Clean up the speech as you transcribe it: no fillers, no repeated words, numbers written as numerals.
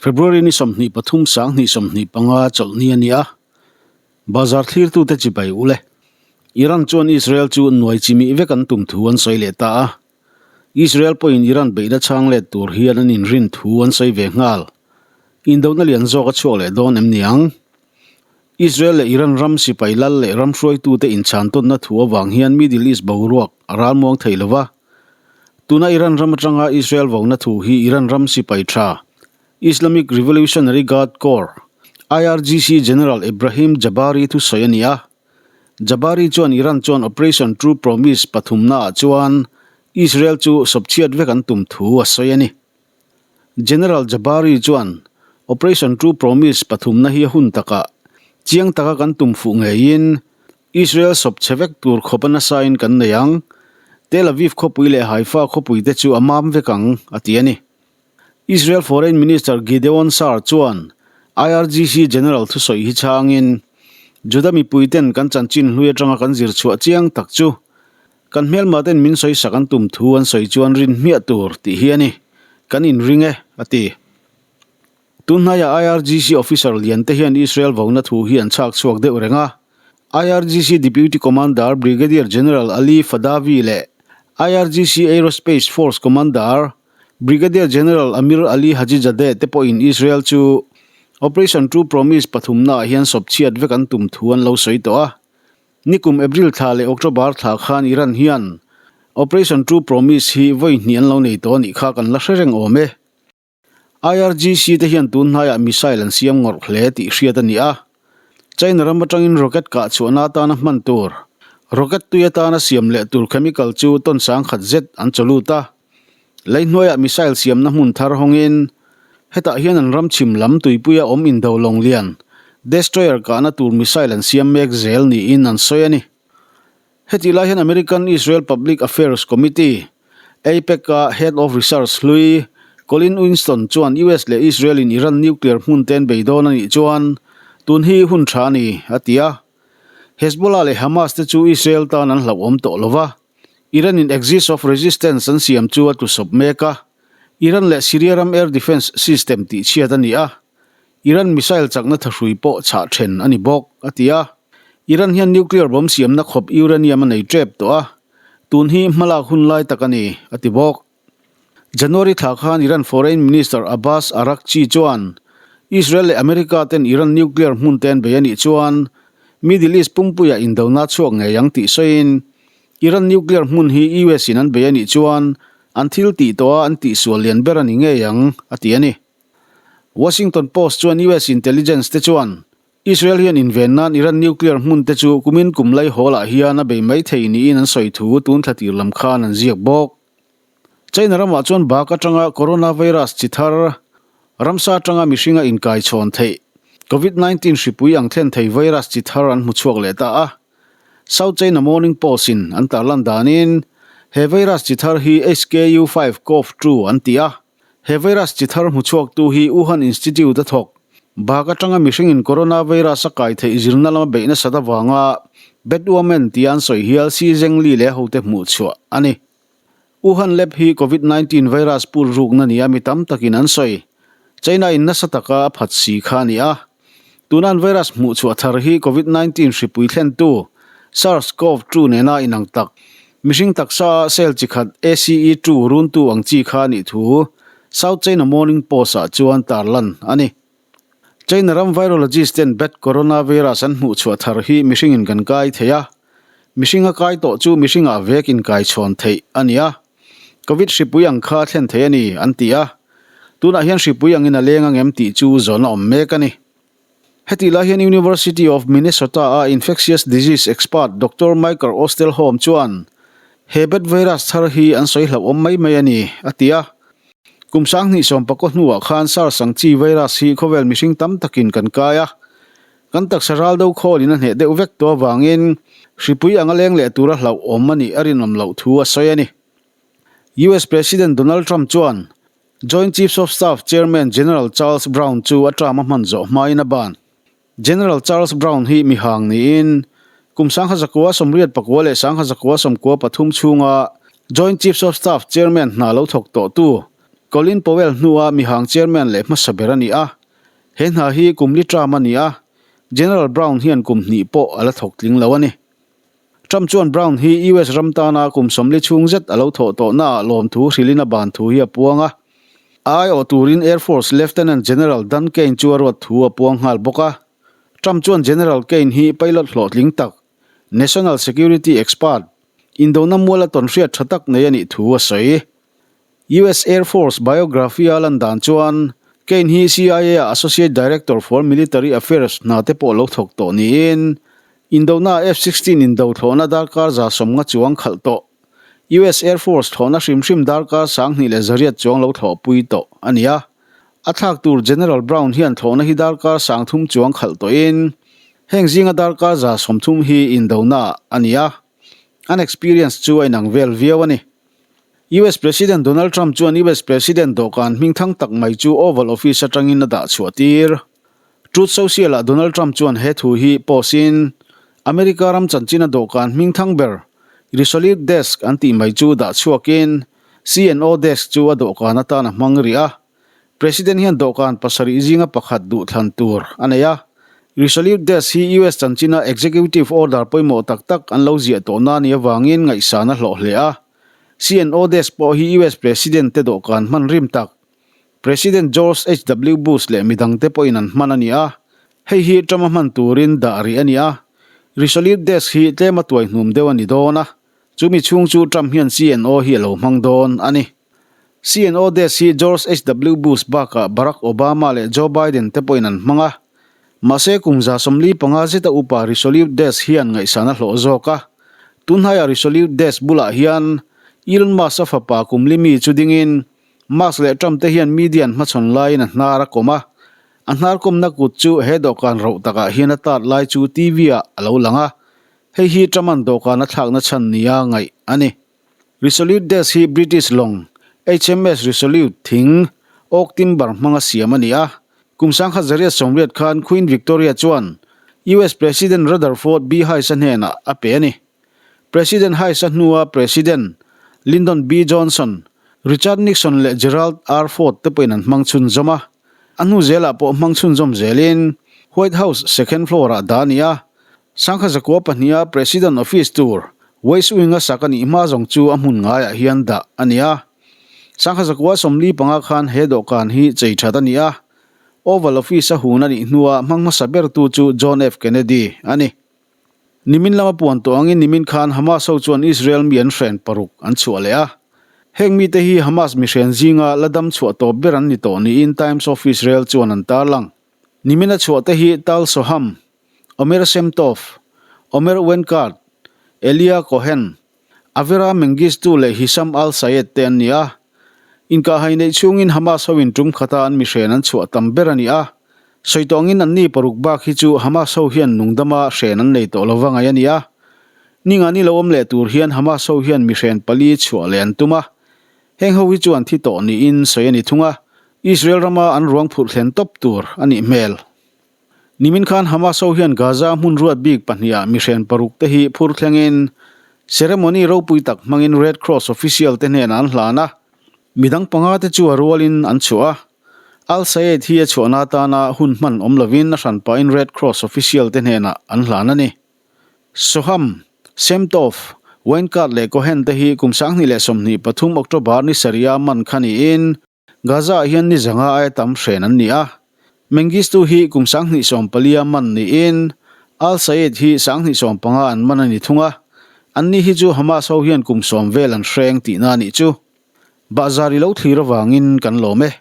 February ni 23 sang 25 chawlhni a ni a, bazar thlirtute chibai u le. Iran chuan Israel chu nuai chimih vek an tum thu an sawi leh ta a. Israel pawhin Iran beihna chhang let tur hian an inrin thu an sawi ve nghal. Indona lian zawk a chhuak leh dawn em niang? Israel leh Iran ram sipai lal leh ram hruaitute inchhan tawnna thu avang hian Middle East boruak a ralmuang thei lo va. Tuna Iran ram atanga Israel vona thu hi Iran ram sipai tha, Islamic Revolutionary Guard Corps, IRGC, General Ebrahim Jabbari thu sawi a ni a. Jabbari chuan Iran chuan Operation True Promise pathumnaah chuan Israel chu sawpchhiat vek an tum thu a sawi a ni. General Jabbari chuan Operation True Promise pathumna hi a hun takah chiang taka kan tum fuh ngeiin Israel sawp chhe vek tur khawp a nasain kan nei ang. Tel Aviv khawpui leh Haifa khawpui te chu a mam vek ang, a ti a ni. Israel Foreign Minister Gideon Saar chuan IRGC General thusawi hi chhangin, Juda mipuiten kan chanchin hlui atanga kan zir chhuah chiang tak chu kan hmelma ten min sawi sak an tum thu an sawi chuan rin hmiah tur tih hi a ni. Kan inring e, a ti. Tunhnaiah IRGC officer lian te hian Israel vona thu hi an chhak chhuak deuh reng a. IRGC Deputy Commander Brigadier General Ali Fadavi leh IRGC Aerospace Force Commander Brigadier General Amir Ali Hajizadeh te pawhin Israel chu Operation True Promise pathumnaah hian sawp chhiat vek an tum thu an lo sawi tawh a. Nikum April thla leh October thla khan Iran hian Operation True Promise hi vawi hnih an lo nei tawh a nih kha kan la hre reng awm e. IRGC te hian tun hnaiah missile an siam ngawrh hle tih hriat a ni a. China ram atangin rocket kah chhuahna atana hman tur, rocket tui atana siam leh tur chemical chu tawn sang khat zet an chaw lut a. Lei hnuaiah missile siamna hmun thar hawngin hetah hian an ram chhim lam tuipuia awm indo lawng lian, destroyer kahna tur missile an siam mek zel niin an sawi a ni. Hetih lai hian American Israel Public Affairs Committee, AIPAC, a Head of Research hlui Colin Winston chuan US leh Israel in Iran nuclear hmun te an bei dawn a nih chuan tun hi hun tha a ni, a ti a. Hezbollah leh Hamas te chu Israel tan an hlauhawm tawh lo va, Iran in Axis of Resistance an siam chu a tlusawp mek a, Iran leh Syria ram air defence system tihchhiat a ni a, Iran missile chakna thahrui pawh chhah then a ni bawk, a ti a. Iran hian nuclear bomb siamna khawp uranium a nei tep tawh a, tun hi hmalak hun lai tak a ni, a ti bawk. January thla khan Iran Foreign Minister Abbas Araghchi chuan Israel leh America ten Iran nuclear hmun te an bei a nih chuan Middle East pumpuiah indona chhuak ngei ang tih sawiin Iran nuclear hmun hi US in an bei a nih chuan an thil tih tawh a an tihsual lian ber a ni ngei ang, a ti a ni. Washington Post chuan US intelligence te chuan Israel hian inven nan Iran nuclear hmun te chu kumin kum lai hawl ah hian a bei mai thei niin an sawi thu tun thla tir lam khan an ziak bawk. China ramah chuan bak atanga coronavirus chi thar, ramsa atanga mihringa inkai chhawn theih, Covid 19 hripui ang thlen thei virus chi thar an hmu chhuak leh ta a. South China Morning Post in an tarlan danin he virus chi thar hi HKU 5 CoV 2 an ti a. He virus chi thar hmu chhuaktu hi Wuhan Institute a thawk. Bak atanga mihringin coronavirus a kai theih zirna lama beih nasat avanga Batwoman tia an sawi hial Xi Zhengli leh a hote hmuh chhuah a ni. Wuhan lab hi Covid 19 virus pur rukna nia mi tam takin an sawi. China in nasa taka a phat si kha a ni a. Tuna an virus hmuh chhuah thar hi Covid 19 hripui thlentu SARS-CoV-2 nena inang tak, mihring taksa a cell chi khat ACE2 runtu ang chi kha a nih thu South China Morning Post-ah chuan tarlan a ni. China ram virologist ten bat coronavirus an hmuh chhuah thar hi mihringin kan kai thei a, mihring a kai tawh chu mihringah vek inkai chhawn theih a ni a, Covid hripui ang kha thlen thei a ni, an ti a. Tunah hian hripui angin a leng angem tih chu zawn a awm mek a ni. Hetih lai hian University of Minnesota-a infectious disease expert Doctor Michael Osterholm chuan he bat virus thar hi an sawi hlauhawm mai mai a ni, a ti a. Kum 2019 hnuah khan SARS ang chi virus hi khawvel mihring tam takin kan kai a. Kan taksa ral do khawlin a hneh deuh vek tawh avangin hripui anga leng leh tura hlauhawm a nih a rinawm loh thu a sawi a ni. US President Donald Trump chuan Joint Chiefs of Staff Chairman General Charles Brown chu a term a hman zawh hmain a ban. General Charles Brown hi mihang niin kum 1984 leh 1993 chhunga Joint Chiefs of Staff Chairman hna lo thawk tawhtu. Colin Powell hnua mihang chairman leh hmasa ber a ni a. He hna hi kum li term a ni a, General Brown hian kum hnih pawh a la thawk tling lo a ni. Trump chuan Brown hi US ram tana kum 40 chhung zet a lo thawh tawhnaah lawmthu hrilhin a ban thu hi a puang a. A aiawh turin Air Force Lieutenant General Dan Caine chu a ruat thu a puang nghal bawk a. Trump chuan General Caine hi pilot hlawhtling tak, national security expert, indona muala tawnhriat tha tak nei a nih thu a sawi. US Air Force biography-a lan dan chuan Caine hi CIA-a Associate Director for Military Affairs hna te pawh lo thawk tawh niin, indona F-16 indo thlawhna darkar 150 chuang khalh tawh, US Air Force thlawhna hrim hrim darkar 2100 chuang lo thlawhpui tawh a ni a. A thlak tur General Brown hian thlawhna hi darkar 3000 chuang khalh tawhin, heng zinga darkar 130 hi indona a ni a. An experience chu a inang vel viau a ni. US President Donald Trump chuan US President dawhkan hmingthang tak mai chu Oval Office atangin a dah chhuah tir. Truth Social-ah Donald Trump chuan he thu hi post-in, America ram chanchina dawhkan hmingthang ber Resolute Desk an tih mai chu dah chhuakin CNO Desk chu a dawhkan atan a hmang rih a. President hian dawhkan pasarih zinga pakhat duhthlan tur a nei a. Resolute Desk hi US chanchina Executive Order pawimawh tak tak an lo ziah tawhna a nih avangin ngaihsan a hlawh hle a. CNO Desk pawh hi US President te dawhkan hman rim tak, President George HW Bush leh midangte pawhin an hman a ni a. Hei hi Trump-a hman turin dah rih a ni a. Resolute Desk hi tlema tuai hnum deuh a ni dawn a, chumi chhung chu Trump hian CNO hi a lo hmang dawn a ni. CNO Desk hi George HW Bush bakah Barack Obama leh Joe Biden te pawhin an hmang a. Mahse kum 45 zeta upa Resolute Desk hian ngaihsan a hlawh zawk a. Tunhnaiah Resolute Desk bulah hian Elon Musk-a fapa kum li mi chu dingin Musk leh Trump te hian media an hmachhawn laiin a hnar a kawm a. A hnar kawmna kut chu he dawhkan roh takah hian a tat lai chu TV-ah a lo lang a. Hei hi Trump-a'n dawhkan a thlakna chhan nia ngaih a ni. Resolute Desk hi British lawng, HMS Resolute, thing, oak timber hmanga siam a ni a. Kum 1980 khan Queen Victoria chuan US President Rutherford B. Hayes-a hnenah a pe a ni. President Hayes-a hnua President Lyndon B. Johnson, Richard Nixon leh Gerald R. Ford te pawhin an hmang chhunzawm a. A hnu zelah pawh hmang chhunzawm zelin White House second floor-ah dah a ni a. 1902-a President Office tur West Wing-a sak a nih hma zawng chu a hmun ngaiah hian dah a ni a. 1945 khan he dawhkan hi chei that a ni a. Oval Office-a hun a nih hnua hmang hmasa bertu chu John F. Kennedy a ni. Nimin lama puan tawh angin nimin khan Hamas ho chuan Israel mi an hren paruk an chhuah leh a. Heng mite hi Hamas mihren zinga la dam chhuah tawp ber an ni tawh niin Times of Israel chuan an tarlang. Nimina chhuah te hi Tal Shoham, Omer Shem Tov, Omer Wenkart, Elia Cohen, Avera Mengistu leh Hisham al-Sayed te an ni a. Inkahhai neih chhungin Hamas hoin tum khata an mihren an chhuah tam ber a ni a. Sawi tawngin anni paruk bak hi chu Hamas ho hian nungdama hren an nei tawh lova ngaih a ni a. Ninga ni lo awm leh tur hian Hamas ho hian mihren pali chhuah leh an tum a. Heng ho hi chu an thi tawh niin sawi a ni thung a, Israel rama an ruang phurh thlen tawp tur a nih hmel. Nimin khan Hamas ho hian Gaza hmun ruat bik pahniha mihren paruk te hi phur thlengin ceremony ropui tak hmangin Red Cross official te hnenah an hlan a, midang panga te chu a rualin an chhuah a. Al Sayed hi a chhuahna atana hun hman awm lovin a hran pahin Red Cross official te hnenah an hlan a ni. Shoham, Shemtov, Wenkart leh Cohen te hi kum 2023 October ni sarih-a man kha niin Gaza-ah hian ni zanga aia tam hren an ni a. Mengistu hi kum 2014-a man niin Al Sayed hi 2015 an man a ni thung a. Anni hi chu Hamas ho hian kum sawm vel an hreng tihna a nih chu. Bahzar i lo thlir avangin kan lawm e.